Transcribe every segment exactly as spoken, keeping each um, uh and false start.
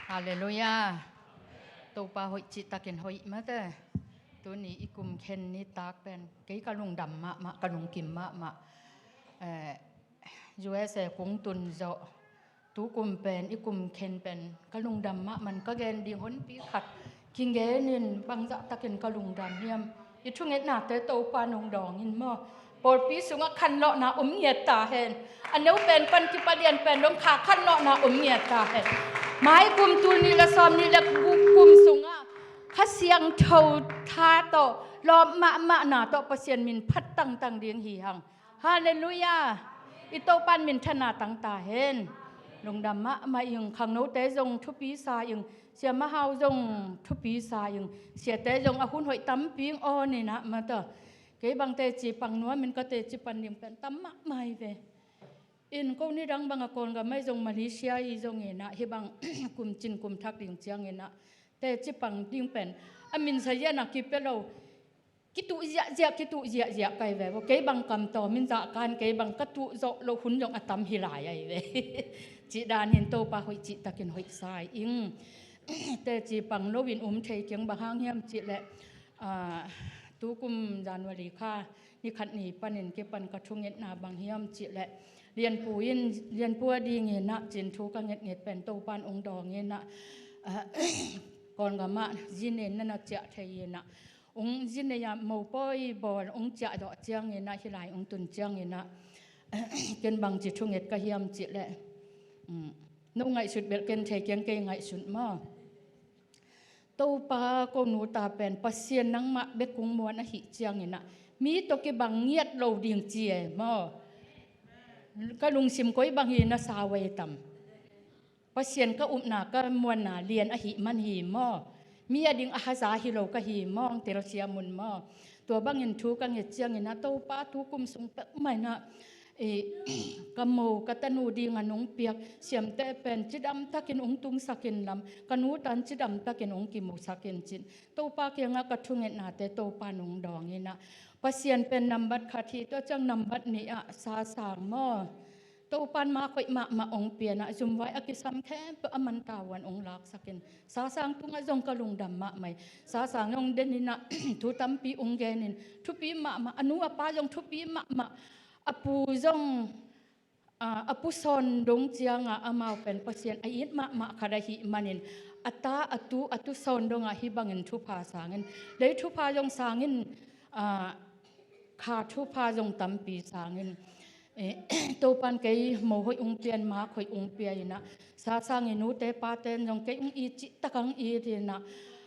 Halleluiah. Topa hoih cihtakin hoih mate. Tuni i kum khen nitak pen kei ka lungdam mahmah, ka lungkim mahmah. Eh, U S A kong tun zawh, tu kum pen, i kum khen pen ka lungdam mahmah. Ka gen ding honpi khat kigenin bangzah takin ka lungdam hiam? I thungetnate Topa nong dawng in maw? Pawlpi sungah khanlawhna om ngiat ta hen. A neu pen pan kipalian pen dong kha khanlawhna om ngiat ta hen. Mai kum tul nih le sawm nih le gu kum sungah Kha Siangtho tha tawh lawp mahmahna tawh Pasian min phat tangtang ding hi hang. Halleluiah. I Topan minthana tang ta hen. Lungdam mahmah ing. Khangnote zong thupi sa ing. Sia Mahau zong thupi sa ing. Siate zong a hun hoih tampi ing aw ninah mata. Kei bang teci pang nuamin ka teci pan ding pen tam mahmah hi ve. In ko nidang bang a Kawl gam mai zong Malaysia hi zong inah hih bang kum cin kum thak ding ciang inah teci pang ding pen a min sa ziahna kipia lo. Kituh ziahziah, kituh ziahziah kai ve. Kei bang kam tawm in zah kan, kei bang ka tuh zawh loh hun zong a tam hi lai ahi ve. Cih danin Topa hoih cihtakin hoih sa ing. Teci pang loin um thei keng bang hang hiam cih leh, ah, tu kum January kha ni khat ni panin kipan ka thungetna bang hiam cih leh Lianpu in, Lianpu a ding inah cin thu ka ngetnget pen Topan ong dawng inah, ah, Kawl gamah zinen nana ciah thei inah ong zi nei ah mopawi bawl ong ciah zawh ciang inah hih lai ong tun ciang inah ken bangci thunget ka hiam cih leh, um, no ngaihsut belh ken thei keng kei ngaihsut maw? Topa ko nu ta pen Pasian nangmah bek kong muan ahih ciang inah mi tawh kibang ngiat lo ding ci e maw? Ka lungsim koi bang hi na sa vei tam? Pasian ka upna ka muanna lian ahih man hi maw? Mi a ding a haza hi lo ka hi maw? Telsiam un maw? Tua bangin thu ka nget ciangin ah Topa tu kum sung pek mah inah, eh, ka mo ka tanu ding a nong piak siamte pen cidam takin ong tungsakin lam, ka nu tan cidam takin ong kimusakin cin Topa kiangah ka thungetnate Topa nong dawng inah Pasian pen nambat khat hi, tua ciang nambat nih ah sasang maw? Topan mak hoih mahmah ong pianah zumvai a kisam khempeuh a man tavuan ong laksakin sasang tungah zong ka lungdam mahmah hi. Sasang zong deninah thu tampi ong genin thupi mahmah, a nu a pa zong thupi mahmah, a pu zong, ah, a pu sawn dong ciangah amau pen Pasian a it mahmah khat ahih manin a ta a tu a tu sawn dongah hih bangin thupha sangin lei thupha zong sangin, ah, kha thupha zong tampi sangin, eh, Topan kei mo hoih ong pian mak hoih ong pia inah sasang i nute paten zong kei ong it cihtak ang it inah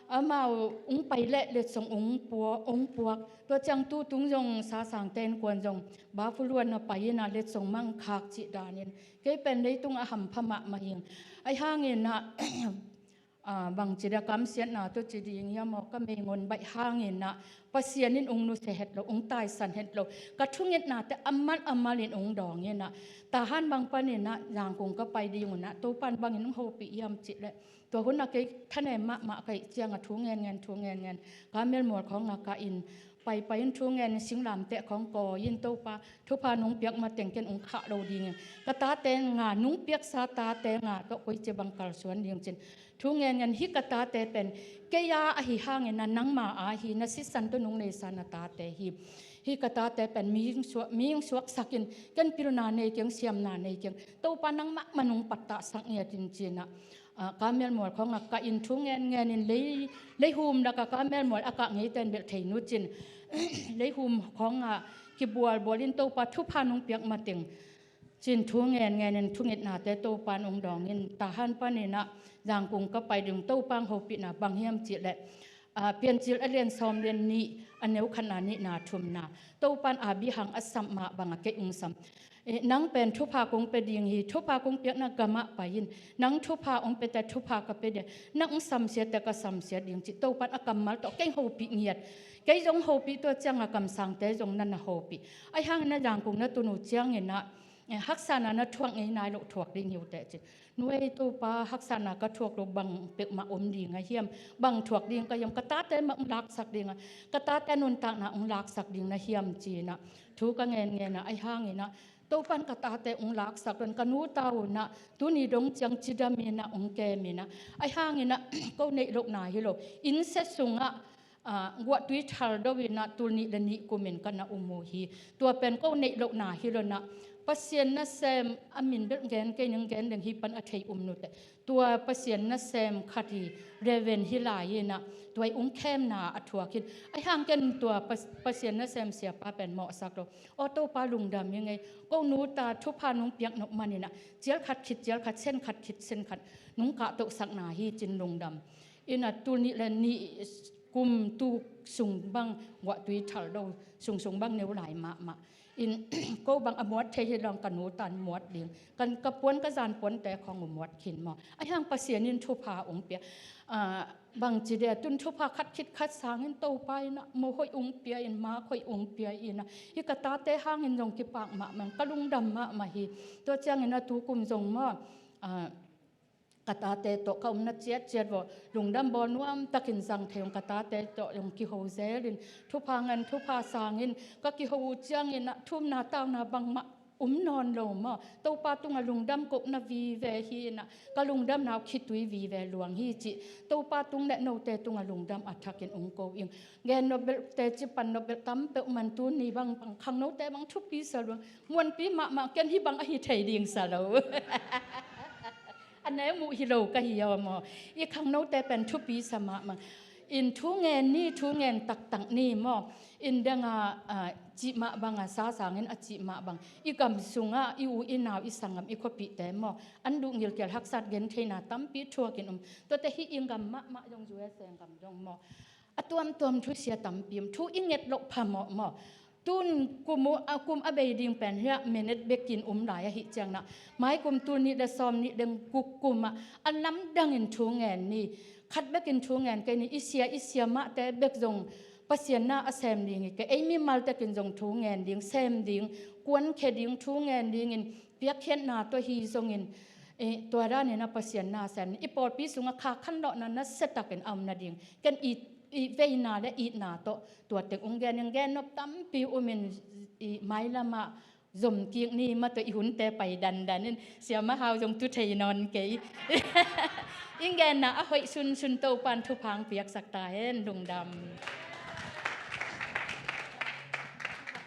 amau ong pai leh letsong ong puak, ong puak. Tua ciang tutung zong sasangte innkuan zong bafu luan na pai inah letsong mang khak cih danin kei pen leitung a hampha mahmah ing. Ahi hangin ah, ah, bangci dia kamsiatna tawh ci ding hiam aw, ka mei ngon baih hangin ah Pasian in ong nusia het lo, ong taisan het lo. Ka thungetnate a mal a malin ong dawng inah Tahan bang panin ah Zangkung ka pai ding un ah Topan bangin ong hopih hiam cih leh tua hun ah kei thanem mahmah ka hih ciangah thu ngen ngen thu ngen ngen ka melmual khawngah ka in pai pai in thu ngen in singlamteh khawng kawi in Topa thupha nong piak mateng ken ong khah lo ding in ka tate nga nong piaksa tate nga tawh koici bang kalsuan ding cin thu ngen ngen hih ka tate pen kei a ahi hangin ah nangma a hi na sisan tawh nong neisa na tate hi. Hih ka tate pen mi ong suak, mi ong suaksakin ken pilna nei keng siamna nei keng Topa nangmah man ong pattahsak ngiat in cinah, ah, ka melmual khawngah ka in thu ngen ngen in lei, leihum lakah ka melmual a kah ngeiten belh thei nu cin leihum khawngah kibualbual in Topa thupha nong piak mateng cin thu ngen ngen in thungetnate Topan ong dawng in Tahan panin ah Zangkung ka pai ding Topa ong hopihna bang hiam cih leh, ah, Piancil a lian sawm lian nih a neu khatna nihna thumna Topan a bihang a sam mah bangah kei ong sam. Eh, nang pen thupha kong pia ding hi, thupha kong piakna gamah pai in, nang thupha ong piate thupha ka pia ding, nang ong samsiate ka samsia ding cih Topan a kammal tawh kei hopih ngiat. Kei zong hopih tua ciangah kamsangte zong nana hopih. Ahi hangin ah Zangkung na tun uh ciangin ah, eh, haksatna na thuak ngei nai loh thuak ding hi uh teh cin. Nu ei Topa haksatna ka thuak loh bang peuhmah om ding a hiam? Bang thuak ding ka hiam? Ka tate mah ong laksak ding a, ka tate nuntakna ong laksak ding na hiam cinah thu ka ngen ngen ah ahi hangin ah Topan ka tate ung laksak lo in, ka nu ta un ah tuni dong ciang cidam in ah ung kem in ah, ahi hangin ah ko neih lohna hi lo. Inn sia sungah ah, guahtui thaldo in ah tul nih le nih kum in ka na um uh hi. Tua pen ko neih lohna hi lo in ah, Pasian nasem a min bel gen kei ning, gen deng hi pan a thei um nute. Tua Pasian nasem khat hi, Reverend hi lai in ah, tua i ung khemna a thuak hi. Ahi hang ken tua Pas-, Pasian nasem siapa pen mawhsak lo. Aw Topa, lungdam hi ngei, ko nu ta thupha nung piak nop man in ah, cial khat khit cial khat, sen khat khit sen khat nung kahtohsakna hi cin lungdam in ah, tul nih le nih kum tu sung bang guahtui thaldo sung sung bang neu lai mahmah in, ko bang a muat thei hi lo in ka nu tan muat ding, kan ka puan ka zan puante khong uh muat khin maw. Ahi hang Pasian in thupha ung pia, ah, bangci dia, tun thupha khat khit khat sangin Topa in ah mo hoih ung pia in, mak hoih ung pia in ah, hi ka tate hangin zong kipak mahmah, ka lungdam mahmah hi. Tua ciangin ah tu kum zong maw, ah, ka tate tawh ka umna ciatciat vawh lungdam bawl nuam takin zang thei ung, ka tate tawh zong kiho zel in, thupha ngen thupha sangin ka kiho uh ciangin ah thumna tauna bangmah um nawn lo maw. Topa tungah lungdam kohna vive hi in ah, ka lungdamna uh khitui vive luang hi cih Topa tung le note tungah lungdam a thakin ung ko ing. Gen nop bel, teci pan nop bel tam peuh man, tuni bang, bang khangnote bang thupi sa luang, muanpi mahmah, ken hih bang ahi thei ding sa lo. A neu muh hi lo ka hi aw maw. I khangnote pen thupi sa mahmah. In thu ngen ni, thu ngen taktak ni maw. In dang a, ah, cih mah bang a, sa sangin a cih mah bang, i gam sungah i u i nau, i sanggam, i khuapihte maw, an duh ngilkial haksat gentheina tampi thuakin um. Tuate hih i gam mahmah zong, U S A gam zong maw, a tuamtuam thusia tampi um. Thu i nget loh phamawh maw. Tun kum uh, a kum a bei ding pen hiah minute bekin um lai ahih ciangin ah, mai kum tul nih le sawm nih le guk kum ah a lamdangin thu ngen ni. Khat bekin thu ngen kei ni, i sia, i sia mahte bek zong Pasian na a sem ding hi kei, ei mimal tekin zong thu ngen ding, sem ding, kuankhia ding, thu ngen dingin piakkhiatna tawh hi zongin, eh, tua danin ah Pasian na sem ni. I pawlpi sungah kha khanlawhna nasia takin a om nading ken i, i veina le itna tawh tua teng ung gen ing. Gen nop tampi um in, i mailamah zom kik ni, mah tawh i hunte pai dandan in, siamah hau zong tu thei nawn kei. I genna a hoih sunsun, Topan thupha piaksak ta hen. Lungdam.